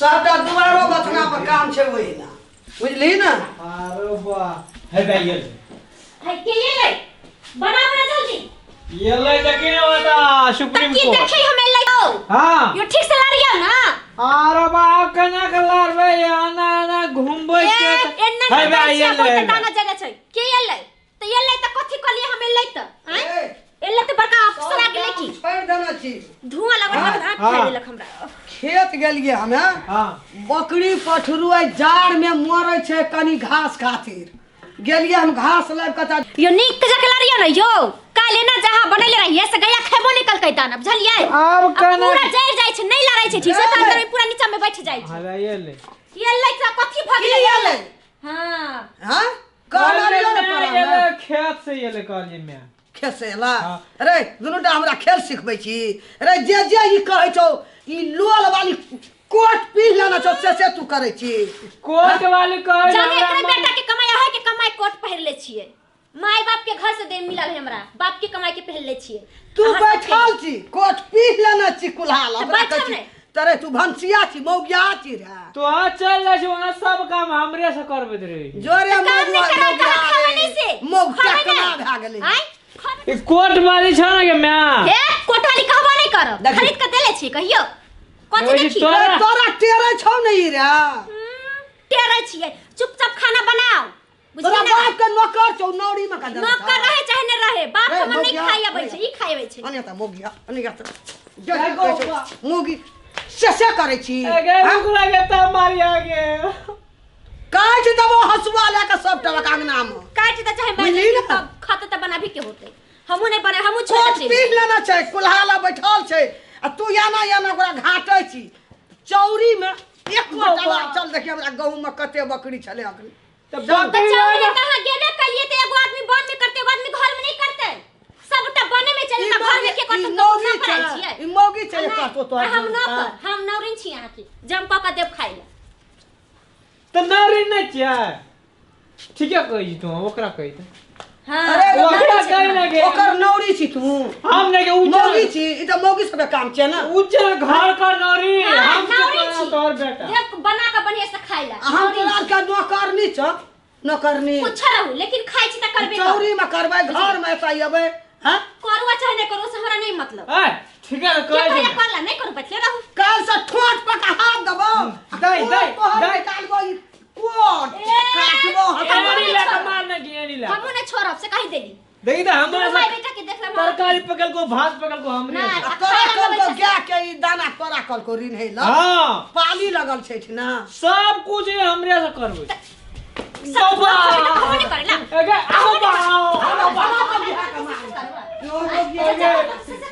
सबटा दुआरो बथना पर काम छै ओहिना बुझली ना। अरे बा हे भाई ये है के ये ले बना बना जल्दी ये ले देखी ना बता सुप्रीम की कोर्ट देखी हमें ले आओ। हां यो ठीक से लड़ियो ना। अरे बा कना के लड़बे आना आना घुमबै के एन्ना हे भाई ये ले दाना जगह छै के ये ले त ये ले त कथि कहलिए हमें ले त हैं एले त बड़का अफसर आ गेलै की छोड़ देना छी धुआं लगल हाथ हाँ। खा लेलक हमरा। खेत गेलिए हमे हां बकरी पठरू आई जाड़ में मरे छै कनी घास खातिर गेलिए हम घास लाब के। यो नीक के जक लड़ियो ना यो काले ना जहां बनैले रहिए से गया खेबो निकल के दाना बुझलिए। आब कना पूरा जड़ जाय छै नहीं लड़ै छै ठीक से त अंदर में पूरा नीचा में बैठ जाय छै। हां ये ले ये ले त कथि भ गेलै ये ले हां हां कहलियो ना पर ये ले खेत से ये ले कहलिए मैं खेसेला। अरे दुनूटा हमरा खेल सिखबै छी। अरे जे जे ई कहै छौ ई लोल वाली कोट पीन लेना छौ से तू करै छी। कोट वाली कहै जाने एकरे बेटा के कमाई है के कमाई कोट पहिर ले छिए माय बाप के घर से दे मिलल है हमरा बाप के कमाई के पहिर ले छिए। तू बैठल छी कोट पीन लेना छी कुल्हाल हमरा कहै छी तरे तू भनसिया छी मौगिया छी रे तो आ चल जा छी वहां सब काम हमरे से करबैत रही जोरे मौगिया मौगिया कमा भए गेलै। ई कोट वाली छ ना के मैं हे कोट वाली कहबो नहीं करब खरीद के देले छी कहियो कथि देखी तोरा टेरै छौ नहीं रे टेरै छिए चुपचाप खाना बनाओ बुझली तोरा ना। बाप के नौकर छौ नौरी में का नौकर रहे चाहे न रहे बाप के मन नहीं खाई आबै छै ई खाई आबै छै। अने त मौगिया अने त मौगी से करै छी गे रुक लागे त मारिया गे काट देबो हसुआ ले के सब टबक अंगना में काट त चाहे बुझली मैं ना? तब खाते त बनाबी के होते हमहु नहीं बने हमहु छोड़ कोट छी पीन लेना छै कुल्हाला बैठल छै आ तू याना याना ओकरा घाटै छी चौरी में एक मोटा चल देखिए हमरा गहूं में कते बकरी छले अखनी त बकरी चौरी कहां गेबे कलिए त एगो आदमी बन में करते एगो आदमी घर में नहीं करते सबटा बने में चले त घर में के करते ई मौगी छै छै ई मौगी छै कहतो तोहर हम नौकर हम नौरिन छी अहाँ के जम क के देब खाइ ले त नौरिन नै छियै ठीक है कहै तू ओकरा कहै त। हां अरे ओकरा कहै ना के ओकर नौरी छी तू हम नै के मौगी छी ई त मौगी सब के काम छै ना उज्जर घर का नौरी हम नौरी छी तोहर बेटा देब बना के बढ़िया से खाइ ला हम तोरा के नौकरनी छ नौकरनी कुछ रहू लेकिन खाइ छी त करबे चौरी में करबै घर में एतै अबै हां करुआ चाहे नहीं करू से हमरा नहीं मतलब। ए ठीक है कहै छी करला नहीं करू बैठले रहू काल से ठोट पका हाथ दबो दई दई दई निकालबो ई कोट काटबो हमारी ले के मारने की एनी ला हमहु नहीं छोड़ब से कहि देली देखी त हमरा माय बेटा के देखला तरकारी पकल को भात पकल को हमरे तोरा कल को गाय के ई दाना तोरा कल को ऋण है ला हां पाली लगल छै ना सब कुछ हमरे से करबै सब खबो नहीं करेला अगे आओ बा हमरा बाप के बियाह के मार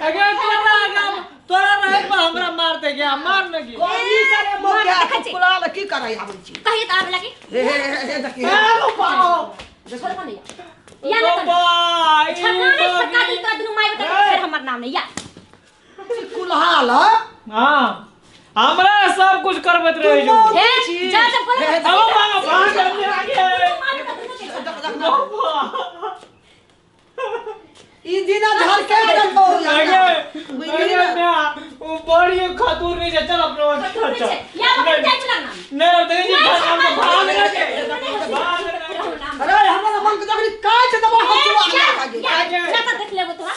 अगे तोरा तोरा रहे पर हमरा मारते गया मार न की कोनी सारे मौका कुलाल की करै आबै छी कहिए त आबे लगी हे हे हे देखी आओ बा छोड़ नहीं या ना छका नहीं छका दी तोरा दुनू माय बेटा के फेर हमर नाम नहीं या कुल्हाल हां हमरा सब कुछ करबत रहे जो हे जा जा बोल आओ मांगो भाग आगे ई दिना धर के देखो आगे आगे मैं वो बड़ी खातूर नहीं चल अपना चल या बकरी जाय चला ना नहीं देखी भाग भाग भाग। अरे हमरा मन के देखली काट देबो हसुआ लगा के या त देख लेबो तोरा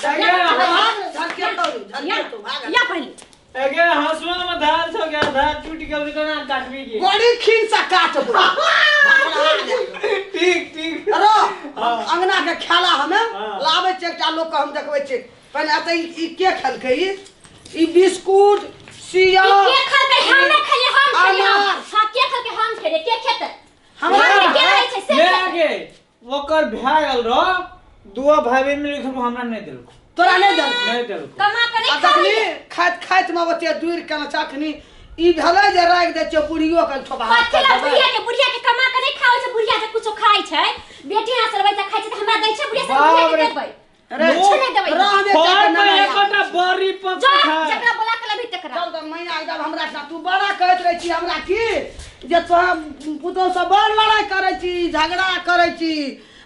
भाग धर के धर के तो भाग या पहले अगे हसुआ में धार छो गया धार टूट गेल कोना काटबी के बड़ी खीन से काटबो ठीक ठीक। अरे अंगना के खेला हमे लाबै छै एकटा लोक के हम देखबै छै पहिने एतै ई के खेलकै ई बिस्कुट सिया के खेलकै हम ना खेलिए हम खेलिए हां के खेलकै हम खेलिए के खेतै हमरा के रहै छै से ले आगे ओकर भए गेल रह दुओ भाई बहन मिल के हमरा नहीं देलको तोरा नहीं देलको नहीं देलको कमा के नहीं देखली खाइत खाइत में ओते दूर केना चाखनी ई भेलै जे राखि दै छै बुढ़ियो के ठोपा कथी ला बुढ़िया के कमा के नहीं खाबै छै बुढ़िया के कुछो खाइ छै बेटी हाथ से खाइ छै त हमरा दै छै बुढ़िया से बुढ़िया के देबै अरे कुछो नहीं देबै रहबे घर में एकटा बड़ी पक जो जकरा बोला के लभी तकरा चल त मैया एकदम हमरा सा तू बड़ा कहैत रहै छी हमरा की जे तोरा पुतोह से बड़ लड़ाई करै छी झगड़ा करै छी।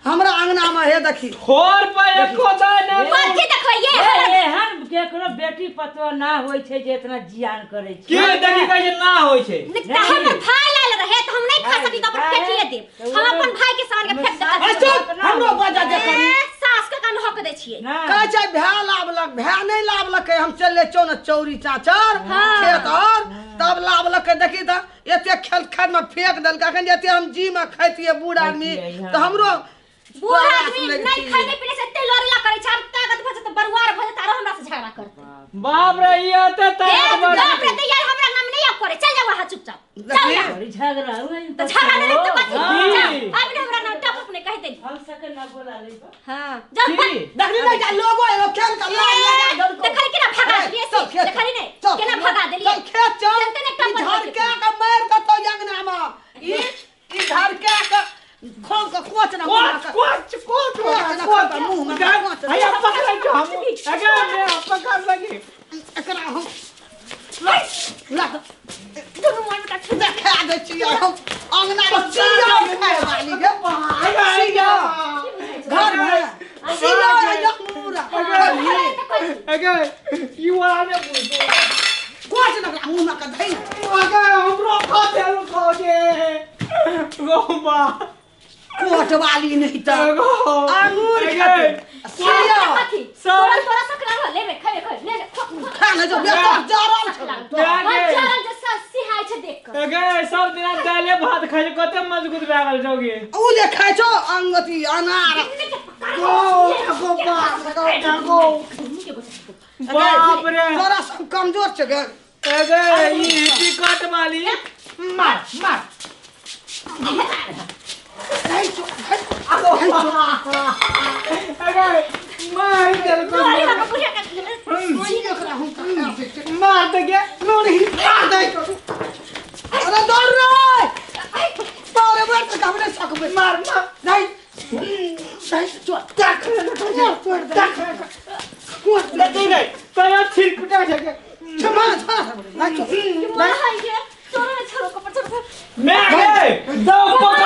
हमरा अंगना में हे देखी ठोर पर एको दाना कथी देखबै ये ए, एहन केकरो बेटी पतो ना होइ छै जे इतना जियान करै छै के देखी कहै छै ना होइ छै नहि तऽ हमर भाई लायल रहे तऽ हम नहि खा सकी तऽ अपन फेकिए देब हम अपन भाई के सामान के फेक ए, देब चुप हमरो बजा दे कनी ए, सास के कान हक दै छियै ना कहै छै भए लाबलक भए नहि लाबलकै हम चलले चौ ने चौरी चाचर हाँ। खेत और तब लाबलकै देखी तऽ एते खेल खेत में फेंक देलकै अखन एते हम जी में खैतियै बूढ़ आदमी खैतियै, हाँ। तऽ हमरो बूढ़ तोरा आदमी सुनै नहि छी। खाइ नहि पीने से एते लड़ेला करै छै आब ताकत भऽ जेतै बरुआर भऽ जेतै आरो हमरा से झगड़ा करतै बाप रे ई एते ए ताकतवर बाप रे तऽ यार हमरा नाम नहि आब करे चल जाओ अहाँ चुपचाप चल जाओ बड़ी झगड़ा हुए तऽ झगड़ा नहि तऽ कथी हाँ। जाओ आब ने हमरा नाम टप अपने कहि देली हम सके ना बोला ले हां जाओ की? देखली नहि जा लोगो एगो खेल के लाग लगा देलको। देखली केना भगा ए, देलियै चल खेत देखली नहि चल केना भगा देलियै चल खेत चल चलते ने ई टप्पर झरका के मारि देतौ अंगना में ई ई झरका के खोल के कोच ना कोच कोच कोच कोच ना कोच खोल मुंह में कोच हैया पकड़ै छौ हम अगर मैं पकड़ लगी एकरा हम ला ला दुनू मन में टट देखा दै छियै हम अंगना में सिया खाय वाली गे सिया घर में सिया या मुरा अगर ई वाला ने पूछो कोच ना ओकरा मुंह में के धइ अगर हमरो खा देल खो दे गो बा कोच वाली नहीं तऽ गो अंगूर खेतै सिया कथी तोरा तोरा सकरा रह लेबे खैबे खैबे ले ले खो खो खा नै जो बेकार जरल छौ के? जरल जे सिहाय छै देख कऽ अगर सब दिना दाले भात खाइ छै कते मजबूत भए गेल छौ गे उ जे खाइ छौ अंग अथी अनार गो गो बा गो बाप रे तोरा सब कमजोर छै गे अगर ई टिकट वाली मार मार धइ छौ, धइ। अगर मार देलको ओकरा हम खा दै छियै। मार दे गे लोड़ी मार दै छौ। अरे दौड़ रे तोरे बेर तक हम नहि सकबै मार मार नहीं नहीं चोर देख तोड़ दे कोच नहीं नहीं तोरा छिल पिटा छै गे क्षमा क्षमा नहीं चोर मैं गे दो पकड़